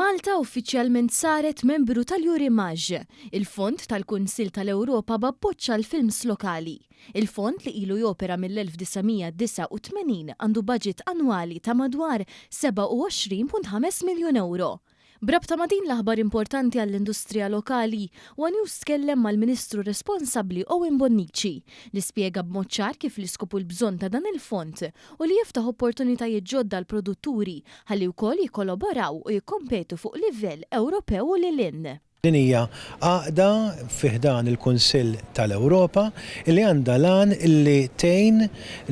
Malta uffiċjalment saret membru tal-Eurimages, il-fond tal-Kunsill tal-Ewropa b'appoġġ għall-films lokali. Il-fond li ilu jopera mill-1989 għandu baġit annwali ta' madwar 27.5 miljun ewro. B'rabta ma' din l-aħbar importanti għall-industrija lokali, one News tkellem mal-Ministru responsabbli Owen Bonnici, li spjega b'mod ċar kif l-iskop u l-bżonn ta' dan il-fond u li jiftaħ opportunitajiet ġodda għall-produtturi ħalli wkoll jikkolaboraw u jikkompetu fuq livell Ewropew u lil hinn. Din hija għaqda fi ħdan il-Kunsill tal-Ewropa li għandha l-għan li tgħin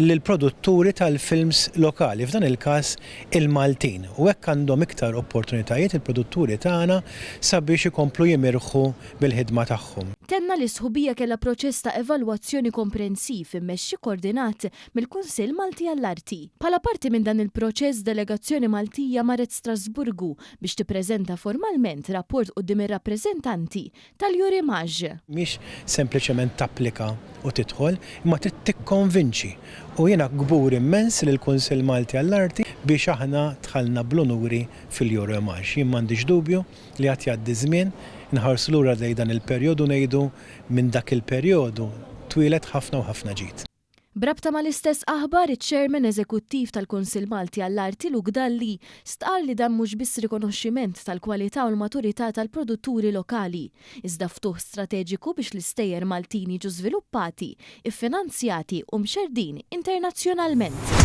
lill-produtturi tal-films lokali, f'dan il-każ il-Maltin. U hekk għandhom iktar opportunitajiet il-produtturi tagħna sabiex ikomplu jimirħu bil-ħidma tagħhom. Tenna li s-sħubija kellha proċess ta' evalwazzjoni komprensiv immexxi kordinat mill-Kunsill Malti għall-Arti. Bħala parti minn dan il-proċess delegazzjoni Maltija marret Strasburgu biex tippreżenta formalment rapport quddiem ir-rappreżentanti tal-Eurimages. Mhix sempliċement tapplika u tidħol, imma trid tikkonvinċi. U jiena kburi immens li l-Kunsill Malti għall-Arti biex aħna dħalna bl-unuri fil-Euroimage. Jien m'għandix dubju li għad jgħaddi ż-żmien, inħarsu lura lejn dan il-perjodu u ngħidu minn dak il-perjodu twieled ħafna u ħafna ġid. B'rabta mal-istess aħbar, iċ-Chairman Eżekuttiv tal-Kunsill Malti għall-Arti Luke Dalli stqarr li dan mhux biss rikonoxximent tal-kwalità u l-maturità tal-produtturi lokali, iżda ftuħ strateġiku biex l-istejjer Maltin jiġu żviluppati, iffinanzjati u mxerrdin internazzjonalment.